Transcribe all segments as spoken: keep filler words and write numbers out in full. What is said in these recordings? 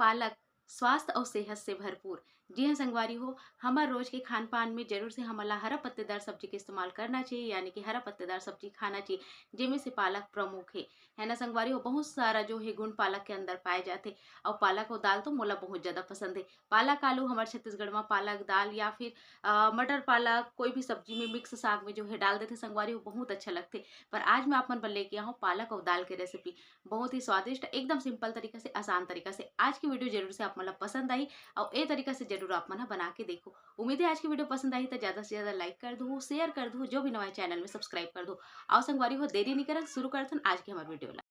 पालक स्वास्थ्य अउ सेहत से भरपूर। जी हाँ संगवारी हो, हमर रोज के खान पान में जरूर से हमन ला हरा पत्तेदार सब्जी के इस्तेमाल करना चाहिए, यानी कि हरा पत्तेदार सब्जी खाना चाहिए, जेमे से पालक प्रमुख है, है ना संगवारी हो। बहुत सारा जो है गुण पालक के अंदर पाए जाथे। और पालक और दाल तो मोला बहुत ज्यादा पसंद है। पालक आलू, हमर छत्तीसगढ़ में पालक दाल या फिर अ, मटर पालक, कोई भी सब्जी में, मिक्स साग में जो है डाल देथे संगवारी हो, बहुत अच्छा लगथे। पर आज मैं आप मन बर लेके आहूँ पालक और दाल के रेसिपी। बहुत ही स्वादिष्ट, एकदम सिंपल तरीका से, आसान तरीका से। आज की वीडियो जरूर से आप मन ला पसंद आही और ए तरीका से जरूर आप मन ह बना के देखो। उम्मीद है आज की वीडियो पसंद आही तो ज्यादा से ज्यादा लाइक कर दो, शेयर कर दो, जो भी नवा चैनल में सब्सक्राइब कर दो। और संगवारी हो, देरी नहीं करन, शुरू करथन आज के हमारे वीडियो ला।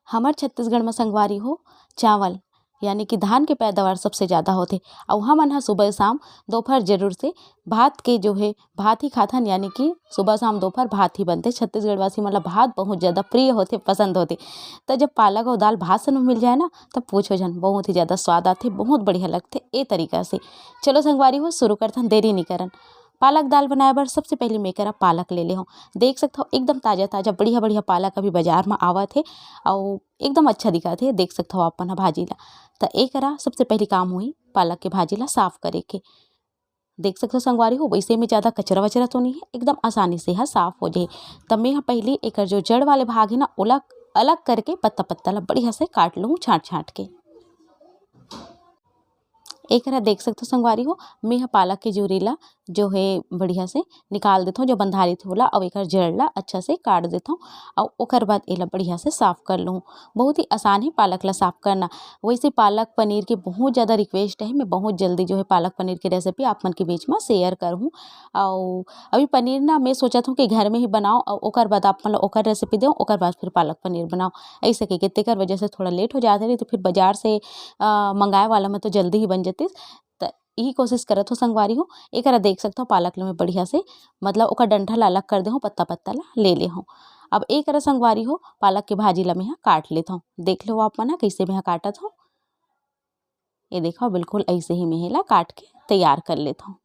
हमर छत्तीसगढ़ म संगवारी हो, चावल यानी कि धान के पैदावार सबसे ज्यादा होथे। अउ हमन ह सुबह शाम दोपहर जरूर से भात के जो है, भात ही खाथन, यानी कि सुबह शाम दोपहर भात ही बनथे। छत्तीसगढ़ वासी मन ल भात बहुत ज्यादा प्रिय होथे, पसंद होथे। त जब पालक अउ दाल भात संग में मिल जाए ना, तब पूछो झन, बहुत ही ज्यादा स्वाद आथे, बहुत बढ़िया लगथे ए तरीका से। चलो संगवारी हो, शुरू करथन, देरी नी करन। पालक दाल बनाए बर सबसे पहले मैं करा पालक ले ले हूँ। देख सकत हो एकदम ताजा ताजा बढ़िया बढ़िया पालक अभी बाजार म आवत हे, अउ एकदम अच्छा दिखत हे। देख सकत हो आप मन ह भाजी ला, त ए करा सबसे पहली काम होही पालक के भाजी ला साफ करे के। देख सकत हो संगवारी हो, वैसे में ज्यादा कचरा वचरा तो नहीं है, एकदम आसानी से ह साफ हो जाही। त मैं ह पहली एकर जो जड़ वाले भाग है ना, ओला अलग करके पत्ता पत्ता ला बढ़िया से काट लूँ छांट छांट के। एकरा देख सकथो संगवारी हो, मैं ह पालक के जुरी ला जो है बढ़िया से निकाल देथों, जो बंधारी थे ओला, अउ एकर जड़ ला अच्छा से काट देथों, अउ ओकर बाद एला बढ़िया से साफ कर लूँ। बहुत ही आसान है पालक ला साफ करना। वैसे पालक पनीर के बहुत ज्यादा रिक्वेस्ट है, मैं बहुत जल्दी जो है पालक पनीर के रेसिपी आप मन के बीच में शेयर करहूँ। अउ अभी पनीर ना मैं सोचत हूँ कि घर में ही बनाओ, अउ ओकर बाद आप मन ला ओकर रेसिपी देव, ओकर बाद फिर पालक पनीर बनाओ। ऐसे कहिके तेकर वजह से थोड़ा लेट हो जात रही, तो फिर बाजार से अ, मंगाए वाला में तो जल्दी ही बन जतिस। त यही कोशिश करत हो संगवारी हो। एकरा देख सकथो पालक ल मैं बढ़िया से, मतलब ओकर डंठल ला अलग कर दे हूँ, पत्ता पत्ता ला ले ले हूँ। अब एकरा संगवारी हो, पालक के भाजी ला मैं ह काट लेत हूँ। देख लो आप मन ह कैसे मैं ह काटत हूँ। ये देखो बिल्कुल ऐसे ही मैं एला काट के तैयार कर लेत हूँ।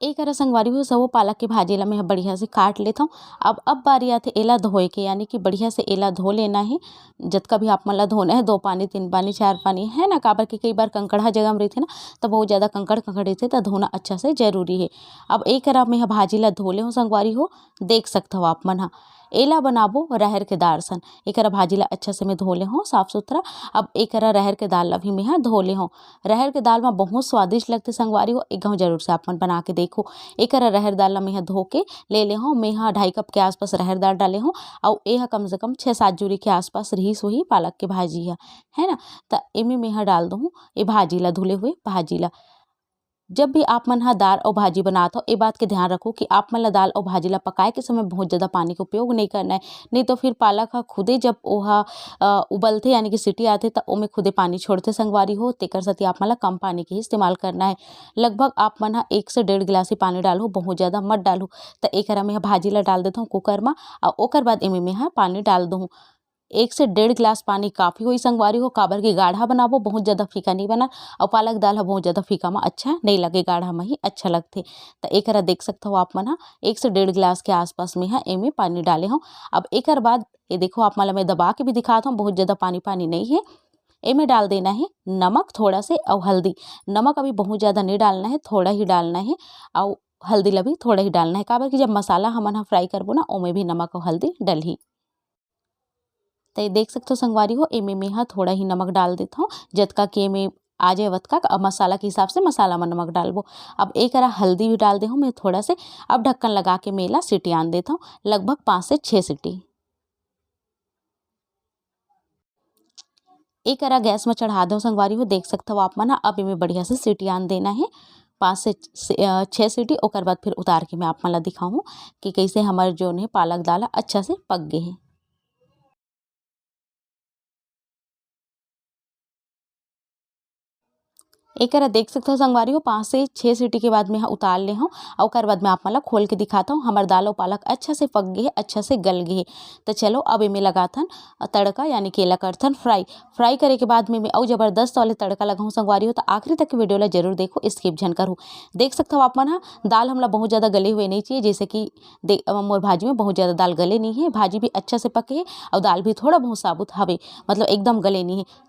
एकरा संगवारी हो, सबो पालक के भाजी ला मैं ह बढ़िया से काट लेत हूँ। अब अब बारी आथे एला धोए के, यानी कि बढ़िया से एला धो लेना है। जतका भी आप मन ला धोना है, दो पानी, तीन पानी, चार पानी, है ना, काबर कि कई बार कंकड़ा जगह में रहिथे ना, तो बहुत ज्यादा कंकड़ कंकड़ रहिथे, तो धोना अच्छा से जरूरी है। अब एकरा मैं ह भाजी ला धो ले हूँ संगवारी हो, देख सकत हो आप मन ह। एला बनाबो राहेर के दाल सन। एकरा भाजी ला अच्छा से मैं धो ले हूँ साफ सुथरा। अब एकरा राहेर के दाल ला भी मैं ह धो ले हूँ। राहेर के दाल में बहुत स्वादिष्ट लगथे संगवारी हो, एक घाव जरूर से आप मन बना के देखो। एकरा राहेर दाल ला मैं ह धो के ले ले हूँ। मैं ह ढाई कप के आसपास राहेर दाल डाले हूँ, अउ ए ह कम से कम छः सात जुरी के आसपास रहीस होही पालक के भाजी ह, है ना। त एमे मैं ह डाल दूँ ये भाजी ला, धुले हुए भाजी ला। जब भी आप मन ह दाल अउ भाजी बनात हो, ए बात के ध्यान रखो कि आप मन ल दाल अउ भाजी ल पकाए के समय बहुत ज्यादा पानी के उपयोग नइ करना है, नहीं तो फिर पालक ह खुदे जब ओहा, अ, उबलथे यानी कि सीटी आथे, त ओमे खुदे पानी छोड़थे संगवारी हो। तेकर सेती आप मन ल कम पानी के ही इस्तेमाल करना है। लगभग आप मन ह एक से डेढ़ गिलास ही पानी डालहु, बहुत ज्यादा मत डालहु। त एकरा में भाजी ल डाल देथव कुकर म, अउ ओकर बाद एमे में ह पानी डाल दूँ। एक से डेढ़ गिलास पानी काफी होई संगवारी हो, काबर के गाढ़ा बनाबो, बहुत ज्यादा फीका नहीं बना, अउ पालक दाल ह बहुत ज्यादा फीका म अच्छा नहीं लगे, गाढ़ा म ही अच्छा लगथे। त एकरा देख सकत हो आप मन ह, एक से डेढ़ गिलास के आसपास में ह एमे पानी डाले हव। अब एकर बाद ये देखो, आप मन ल मैं दबा के भी दिखात हव, बहुत ज्यादा पानी पानी नहीं है। एमे डाल देना है नमक थोड़ा से अउ हल्दी। नमक अभी बहुत ज्यादा नहीं डालना है, थोड़ा ही डालना है, अउ हल्दी ला भी थोड़ा ही डालना है, काबर कि जब मसाला हमन ह फ्राई करबो ना, ओमे भी नमक अउ हल्दी डलही। त ये देख सकथो संगवारी हो, एमे मेहा थोड़ा ही नमक डाल देथव, जतका कि एमे आ जाए वतका। अब मसाला के हिसाब से मसाला म नमक डालबो। अब एकरा हल्दी भी डाल दे हूँ मैं थोड़ा से। अब ढक्कन लगा के मैं एला सीटी आन देथव, लगभग पाँच से छः सीटी। एक करा गैस में चढ़ा दो संगवारी हो। देख सकत हव आप मन ह, अब एमे बढ़िया से सीटी आन देना हे, पाँच से, से अ, छः सीटी। ओकर बाद फिर उतार के मैं आप मन ला दिखाहूँ कि कैसे हमर जोन हे पालक दाल ह अच्छा से पक गे हे। एकरा देख सकथव संगवारी हो, पाँच से छः सीटी के बाद में ह उतार ले हव। अउ ओकर बाद में आप मन ला खोल के दिखात हव, हमर दाल अउ पालक अच्छा से पक गे हे, अच्छा से गल गे हे। त चलो अब एमे लगाथन तड़का, यानी कि एला करथन फ्राई। फ्राई करे के बाद में, में अउ जबरदस्त वाले तड़का लगाहूँ संगवारी हो, त आखिरी तक के वीडियो ला जरूर देखो, स्किप झन करो। देख सकथव आप मन ह, दाल हमला बहुत ज़्यादा गले हुए नहीं चाहिए, जैसे कि दे-, अ, मोर भाजी में बहुत ज़्यादा दाल गले नहीं है, भाजी भी अच्छा से पके है अउ दाल भी थोड़ा बहुत साबुत हवे, मतलब एकदम गले नहीं है।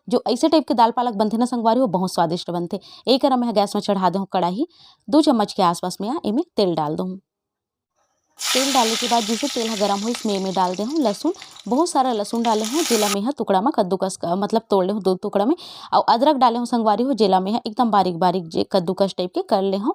जो ऐसे टाइप के दाल पालक बनथे ना संगवारी हो, बहुत स्वादिष्ट बनथे। एक करा मैं ह गैस में चढ़ा दे हूँ कढ़ाई, दो चम्मच के आसपास में ह एमे तेल डाल दूँ। तेल डाले के बाद जैसे तेल ह गरम होइस, मैं एमे डाल दे हूँ लहसुन। बहुत सारा लहसुन डाले हूँ, जेला मैं ह टुकड़ा में कद्दूकस क-, मतलब तोड़ ले हूँ दो टुकड़ा में। अउ अदरक डाले हूँ संगवारी हो, जेला मैं ह एकदम बारीक बारीक जे कद्दूकस टाइप के कर ले हूँ।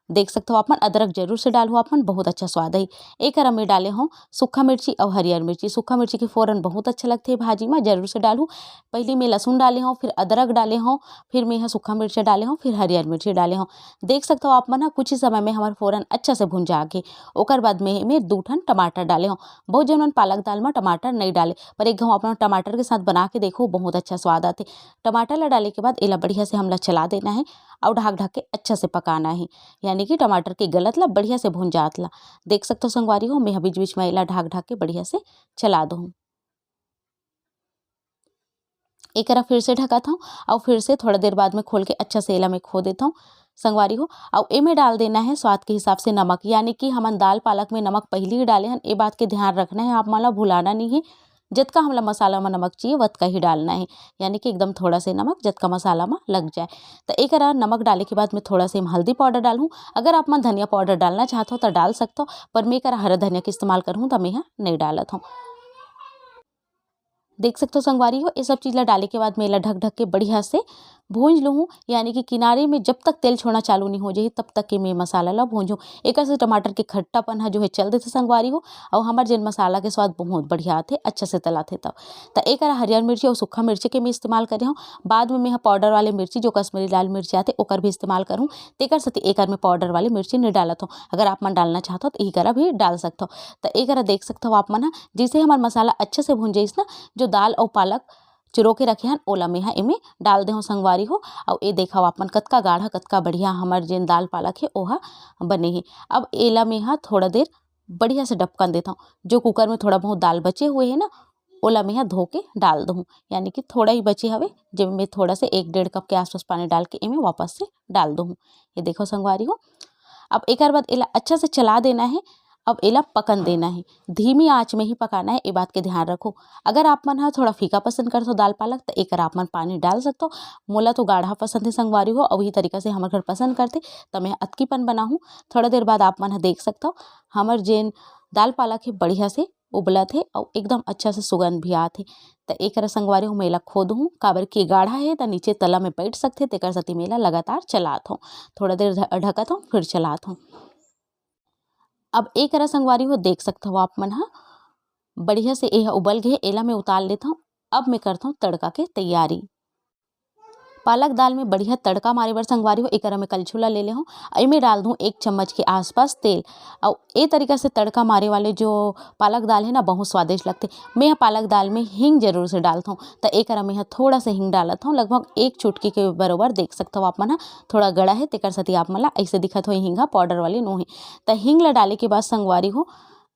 देख सकथव आप मन, अदरक जरूर से डालहू आप मन, बहुत अच्छा स्वाद आही। एक करा मैं डाले हूँ सूखा मिर्ची अउ हरियर मिर्ची। सूखा मिर्ची के फोरन बहुत अच्छा लगथे भाजी में, जरूर से डालहू। पहली मैं लहसुन डाले हूँ, फिर अदरक डाले हूँ, फिर मैं ह सूखा मिर्चा डाले हूँ, फिर हरियर मिर्ची डाले हूँ। देख सकथव आप मन ह, कुछ ही समय में हमर फोरन अच्छा से भुंजा गे। ओकर बाद में मैं दू ठन टमाटर डाले हूँ। बहुत जन मन पालक दाल में टमाटर नहीं डाले, पर एक घाव आप मन टमाटर के साथ बना के देखो, बहुत अच्छा स्वाद आथे। टमाटर ला डाले के बाद एला बढ़िया से हमला चला देना है अउ ढाक ढाक के अच्छा से पकाना है, यानी कि टमाटर के गलत ला बढ़िया से भुंजात ला। देख सकथव संगवारी हो, मैं ह बीच बीच में एला ढाक ढाक के बढ़िया से चला दूँ। एकरा फिर से ढकत हूँ अउ फिर से थोड़ा देर बाद में खोल के अच्छा से एला मैं खो देत हूँ संगवारी हो। अउ एमे डाल देना है स्वाद के हिसाब से नमक, यानी कि हमन दाल पालक में नमक पहली ही डाले हन, ए बात के ध्यान रखना है, आप मन ला भुलाना नहीं है। जतका हमला मसाला में नमक चाहिए, वतका ही डालना है, यानी कि एकदम थोड़ा से नमक जतका मसाला में लग जाए। त एकरा नमक डाले के बाद में थोड़ा से हम हल्दी पाउडर डालहूँ। अगर आप मन धनिया पाउडर डालना चाहत हो त डाल सकत हो, पर मैं एकरा हरा धनिया के इस्तेमाल करहूँ, त मैं ह नहीं डालत हूँ। देख सकत हो संगवारी हो, ये सब चीज़ ला डाले के बाद में एला ढक ढक के बढ़िया से भूंज लूहूँ, यानी कि किनारे में जब तक तेल छोड़ना चालू नहीं हो जाही, तब तक के मैं मसाला ला भूंजूँ। एकर से टमाटर के खट्टापन ह जो है चल देथे संगवारी हो, अउ हमर जेन मसाला के स्वाद बहुत बढ़िया आथे, अच्छा से तलाथे तब। त एकरा हरियर मिर्ची अउ सूखा मिर्ची के मैं इस्तेमाल करे हूँ। बाद में मैं ह पाउडर वाले मिर्ची, जो कश्मीरी लाल मिर्ची आथे, ओकर भी इस्तेमाल करहूँ। तेकर सेती एकर में पाउडर वाले मिर्ची नहीं डालत हूँ। अगर आप मन डालना चाहत हो त एकरा भी डाल सकत हो। त एकरा देख सकत हो आप मन ह, जैसे हमर मसाला अच्छा से भूंज जइस ना, जो दाल अउ पालक चुरो के रखे हन, ओला मैं ह एमे डाल दे हूँ संगवारी हो। अउ ए देखव आप मन, कतका गाढ़ा, कतका बढ़िया हमर जेन दाल पालक हे, ओहा बने हे। अब एला मैं ह थोड़ा देर बढ़िया से डबकन देथव। जो कुकर में थोड़ा बहुत दाल बचे हुए हे ना, ओला मैं ह धो के डाल दूँ, यानी कि थोड़ा ही बचे हवे, जेमे मैं थोड़ा से एक डेढ़ कप के आसपास पानी डाल के एमे वापस से डाल दूँ। ये देखो संगवारी हो, अब एकर बाद एला अच्छा से चला देना है। अब एला पकन देना है, धीमी आंच में ही पकाना है, ये बात के ध्यान रखो। अगर आप मन ह थोड़ा फीका पसंद करथो दाल पालक, त एकर आप मन पानी डाल सकथो। मोला तो गाढ़ा पसंद है संगवारी हो, अउ वही तरीका से हमर घर पसंद करथे, त मैं अतकीपन बनाहूँ। थोड़ा देर बाद आप मन ह देख सकथो, हमर जेन दाल पालक हे, बढ़िया से उबलत हे अउ एकदम अच्छा से सुगंध भी आत हे। त एकरा संगवारी हो, मैं एला खोदहूँ, काबर कि गाढ़ा हे, त नीचे तला में बैठ सकथे, तेकर सेती मैं एला लगातार चलात हूँ। थोड़ा देर ढ-, ढकत हूँ, फिर चलात हूँ। अब एकरा संगवारी हो, देख सकत हव आप मन ह, बढ़िया से एह उबल गे हे, एला मैं उतार लेत हूँ। अब मैं करत हूँ तड़का के तैयारी। पालक दाल में बढ़िया तड़का मारे बर संगवारी हो, एकरा मैं कलछुला ले ले हूँ। एमे डाल दूँ एक चम्मच के आसपास तेल। अउ ए तरीका से तड़का मारे वाले जो पालक दाल है ना, बहुत स्वादिष्ट लगथे। मैं ह पालक दाल में हींग जरूर से डालत हूँ। त एकरा मैं ह थोड़ा से हींग डालत हूँ, लगभग एक चुटकी के बरोबर। देख सकत हव आप मन ह, थोड़ा गड़ा है, तेकर सेती आप मन ला ऐसे दिखत हो, हींग ह पाउडर वाली नो है। त हींग ला डाले के बाद संगवारी हो,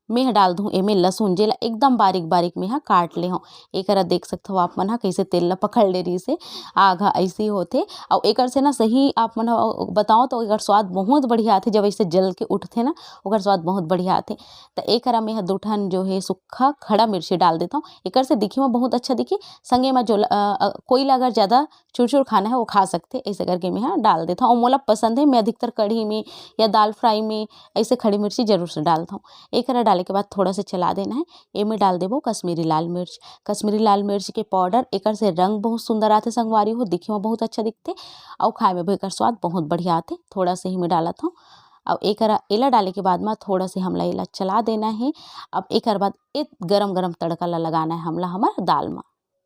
मैं ह डाल दूँ एमे लहसुन, जेला एकदम बारीक बारीक मैं ह काट ले हूँ। एकरा देख सकत हव आप मन ह, कैसे तेल ला पकड़ ले रहिस हे, आग ह ऐसे ही होथे। अउ एकर से ना, सही आप मन ह बताओ तो एकर स्वाद बहुत बढ़िया आथे, जब ऐसे जल के उठथे ना, ओकर स्वाद बहुत बढ़िया आथे। त एकरा मैं ह दू ठन जो है सूखा खड़ा मिर्ची डाल देत हूँ। एकर से दिखे में बहुत अच्छा दिखी, संगे में जो ल-, अ, अ, कोई ला अगर ज़्यादा चुरचुर खाना है, वो खा सकथे। ऐसे करके मैं ह डाल देत हूँ। अउ मोला पसंद है, मैं अधिकतर कढ़ी में या दाल फ्राई में ऐसे खड़ी मिर्ची जरूर से डालत हूँ। एकरा डाले के बाद थोड़ा से चला देना है। एमे डाल देबो कश्मीरी लाल मिर्च। कश्मीरी लाल मिर्च के पाउडर, एकर से रंग बहुत सुंदर आथे संगवारी हो, दिखे में बहुत अच्छा दिखथे, अउ खाए में भी एकर स्वाद बहुत बढ़िया आथे। थोड़ा से ही मैं डालत हूँ। अउ एकरा, एला डाले के बाद में थोड़ा से हमला एला चला देना है। अब एकर बाद ए गरम गरम तड़का ला लगाना है हमला हमर दाल में।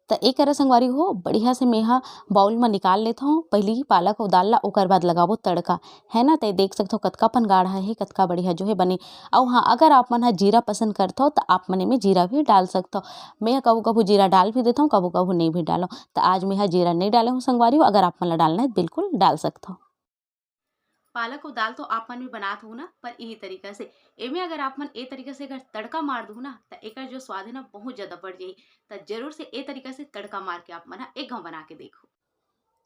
त ए करा संगवारी हो, बढ़िया से मेहा बाउल म निकाल लेथव पहिली पालक अउ दाल ला, ओकर बाद लगाबो तड़का, है ना। त ए देख सकथव कतका पन गाढ़ा हे, कतका बढ़िया जो हे बने। अउ हाँ, अगर आप मन ह जीरा पसंद करथव त आप मन एमे जीरा भी डाल सकथव। मेहा कभू कभू जीरा डाल भी देथव, कभू कभू नइ भी डालव। त आज मेहा जीरा नइ डाले हूँ संगवारी हो, अगर आप मन ला डालना हे बिल्कुल डाल सकथव। पालक अउ दाल तो आप मन भी बनात हो ना, पर इही तरीका से एमे अगर आप मन ए तरीका से अगर तड़का मार दू ना, त एकर जो स्वाद है ना बहुत ज्यादा बढ़ जाही। त जरूर से ए तरीका से तड़का मार के आप मन ह एक घाव बना के देखो।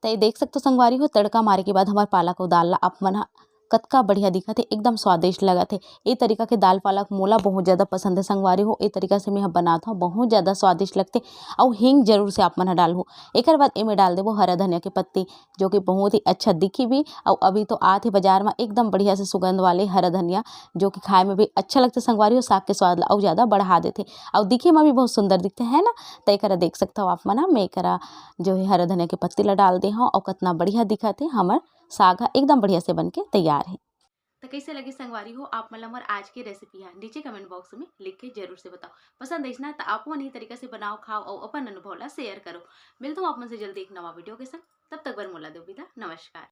त ये देख सकथो संगवारी हो, तड़का मारे के बाद हमार पालक अउ दाल ला आप मन ह कतका बढ़िया दिखत हे, एकदम स्वादिष्ट लगत हे। ए तरीका के दाल पालक मोला बहुत ज्यादा पसंद हे संगवारी हो। ए तरीका से मैं ह बनात हव, बहुत ज्यादा स्वादिष्ट लगथे। अउ हींग जरूर से आप मन ह डालहू। एकर बाद एमे डाल देबो हरा धनिया के पत्ती, जो कि बहुत ही अच्छा दिखी भी। अउ अभी तो आत हे बाजार म एकदम बढ़िया से सुगंध वाले हरा धनिया, जो कि खाए में भी अच्छा लगथे संगवारी हो, साग के स्वाद ला अउ ज्यादा बढ़ा देथे। अउ दिखे में भी बहुत सुंदर दिखथे, है ना। त एकरा देख सकथव आप मन ह, मैं एकरा जो है हरा धनिया के पत्ती ला डाल दे हव, अउ कतना बढ़िया दिखत हे। हमर साग ह एकदम बढ़िया से बन के तैयार हे। त कैसे लगे संगवारी हो आप मन ला मोर आज के रेसिपी ह, नीचे कमेंट बॉक्स में लिख के जरूर से बताओ। पसंद आइस ना त आप मन ही तरीका से बनाओ, खाओ अउ अपन अनुभव ला शेयर करो। मिलता हूँ आप मन से जल्दी एक नवा वीडियो के संग, तब तक बर मोला दो विदा, नमस्कार।